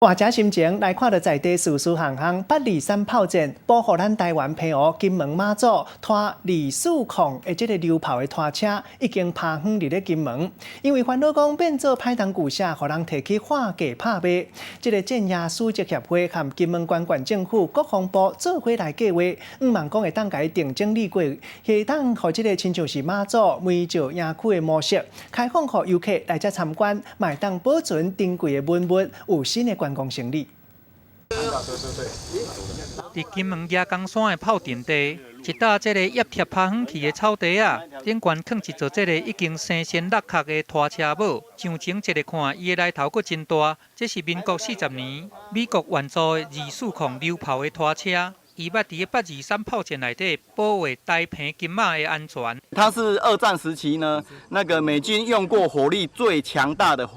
換隻心情來看著在地事事項項，八二三炮戰保護咱台灣澎湖金門馬祖拖二四空的這个榴炮的拖車已經拍遠佇咧金門，因為煩惱講變做歹東舊舍，予人提去劃價拍賣。這个戰役史蹟協會和金門縣縣政府、國防部做伙來計劃，向望講會當共伊定整理過，會當予這个親像是馬祖梅石營區的模式，開放予遊客來遮參觀，嘛會當保存珍貴的文物，有新的觀光生理。佇金門蜈蚣山的炮陣地，一搭這个葉貼拍遠去的草地仔，頂懸囥一座這个已經生鉎落殼的拖車堡。上前一个看，伊的來頭閣真大。這是民國40年美國援助的240榴炮的拖車，伊捌佇八二三炮戰內底保衛台澎金馬的安全。它是二戰時期呢，那個美軍用過火力最強大的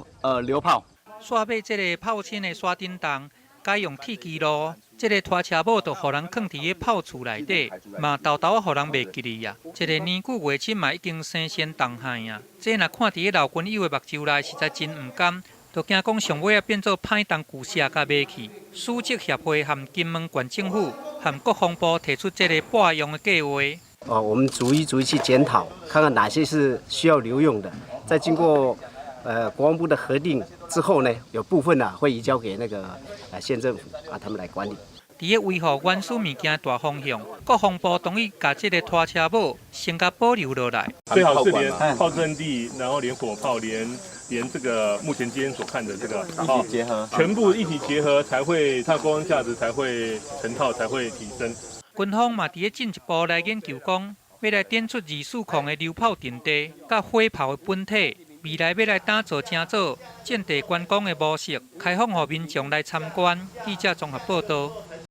榴炮。煞尾這个炮身的山頂洞改用鐵枝路，這个拖車堡就予人囥佇咧炮厝內底，嘛沓沓仔予人袂記哩啊。這个年久月深嘛已經生鉎凍害啊。這若看佇咧老軍友的目睭內，實在真毋甘，就驚講上尾仔變做歹東舊舍共賣去。史蹟協會和金門縣政府和國防部提出這个撥用的計劃。哦，我們逐一逐一去檢討，看看哪些是需要留用的，再經過國防部的核定之後呢，有部分呢會移交給那個縣政府啊，他們來管理。佇咧維護原始物件大方向，國防部同意共這个拖車堡先共保留落來。最好是連炮陣地，然後連火炮，連這個目前今天所看的這個一起結合，全部一起結合，才會它觀光價值才會成套才會提升。軍方嘛佇咧進一步來研究講，欲來展出240的榴炮陣地，佮火炮的本體。未來欲來打造成做戰地觀光的模式，開放予民眾來參觀。記者綜合報導。